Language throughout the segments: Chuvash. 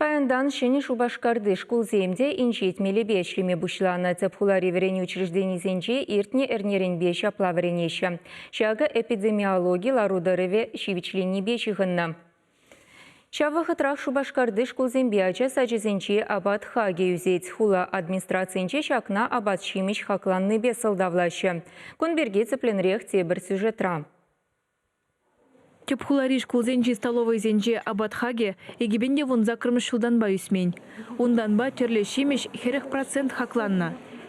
Паянтан Ҫӗнӗ Шупашкарти шкулсем те инҫет мелӗпе ӗҫлеме пуҫланӑ. Тӗп хулари вӗренӳ учрежденисенче иртнӗ эрнеренпе ҫапла вӗренеҫҫӗ. Ҫакӑ эпидемиологи лару-тӑрӑвӗ ҫивӗчленнипе ҫыхӑннӑ. Ҫав вӑхӑтрах Шупашкарти шкулсемпе ача сачӗсенче апат хакӗ ӳсет. Хула администрацийӗнче ҫакна апат-ҫимӗҫ хакланнипе сӑлтавлаҫҫӗ. Кун пирки тӗплӗнрех тепӗр сюжетра. Тӗп хулари шкулсенчи столовӑйсенче апат хакӗ 2018-мӗш ҫултанпа ӳсмен. Унтанпа тӗрлӗ ҫимӗҫ 40% хакланнӑ.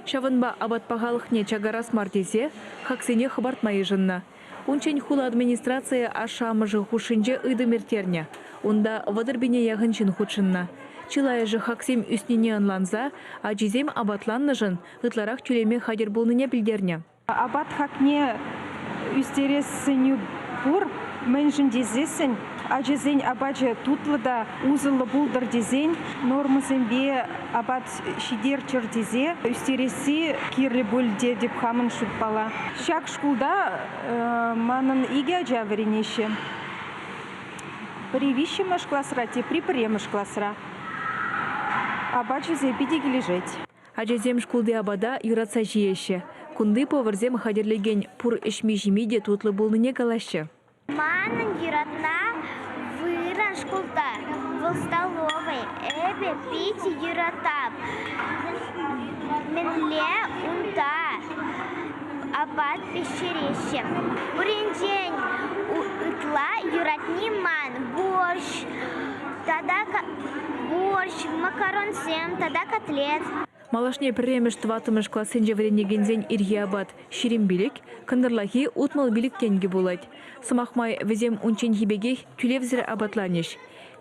Ҫавӑнпа апат пахалӑхне чакарас мар тесе хаксене хӑпартма йышӑннӑ. Унччен хула администрацийӗ ашшӗ-амӑшӗ хушшинче ыйтӑм ирттернӗ. Унта 30 пине яхӑн ҫын хутшӑннӑ. Чылайӑшӗ хаксем ӳснине ӑнланса ачисем апатланнӑшӑн ытларах тӳлеме хатӗр пулнине пӗлтернӗ. Апат хакне ӳстерес сӗнӳ пур. Мӗншӗн тесессӗн ачасен апачӗ тутлӑ та усӑллӑ пултӑр тесен нормӑсемпе апат ҫитерччӗр тесе ӳстересси кирлӗ пуль тетӗп хамӑн шутпала. Ҫак шкулта манӑн икӗ ача вӗренеҫҫӗ. Пӗри виҫҫӗмӗш класра, тепри пӗрремӗш класра. Апачӗсем питӗ килӗшет. Ачасем шкулти апата юратса ҫиеҫҫӗ. Кунти поварсем хатӗрлекен пур ӗҫми-ҫими те тутлӑ пулнине калаҫҫӗ. Манӑн юратнӑ вырӑн шкулта, вӑл столовӑй. Эпӗ питӗ юратап. Мӗнле унта апат пӗҫереҫҫӗ. Пуринчен ытла юратни ман борщ тата борщ, макаронсем тата котлет. Малашне пӗрремӗш тӑваттӑмӗш классенче вӗренекенсен ирхи апат 25, кӑнтӑрлахи 65 тенкӗ пулать. Сӑмах май, вӗсем унчченхи пекех тӳлевсӗр апатланӗҫ.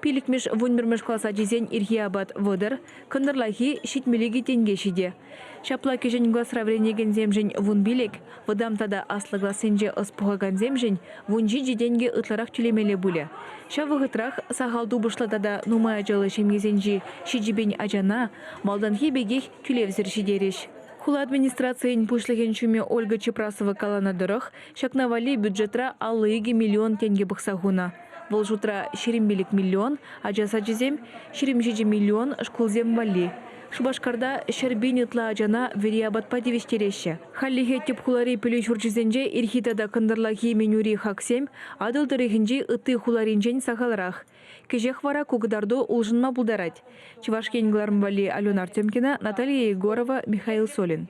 Пиллӗкмӗш вунпӗрмӗш класс ачисен ирхи апат 30, кӑнтӑрлахи 72 тенке ҫитӗ. Ҫапла кӗҫӗн класра вӗренекенсемшӗн 15, вӑтам тата аслӑ классенче ӑс пухакансемшӗн 17 тенкӗ ытларах тӳлемелле пулӗ. Ҫав вӑхӑтрах сахал тупӑшлӑ тата нумай ачаллӑ ҫемьесенчи 7 пин ачана малтанхи пекех тӳлевсӗр ҫитерӗҫ. Хула администрацийӗн пуҫлӑхӗн ҫумӗ Ольга Чепрасова каланӑ тӑрӑх, ҫакна валли бюджетра 52 миллион тенкӗ пӑхса хунӑ. Вӑл шутра 25 миллион ача сачӗсем, 27 миллион шкулсем валли. Шупашкарта 100 000 ытла ачана вӗри апатпа тивӗҫтереҫҫӗ. Хальлӗхе тӗп хулари пӗлӳ ҫурчӗсенче ирхи тата кӑнтӑрлахи менюри хаксем Атӑл тӑрӑхӗнчи ытти хуларинчен сахалрах. Кӗҫех вара ку кӑтарту улшӑнма пултарать. Чӑваш Ен кӑларӑм валли Алена Артемкина, Наталья Егорова, Михаил Солин.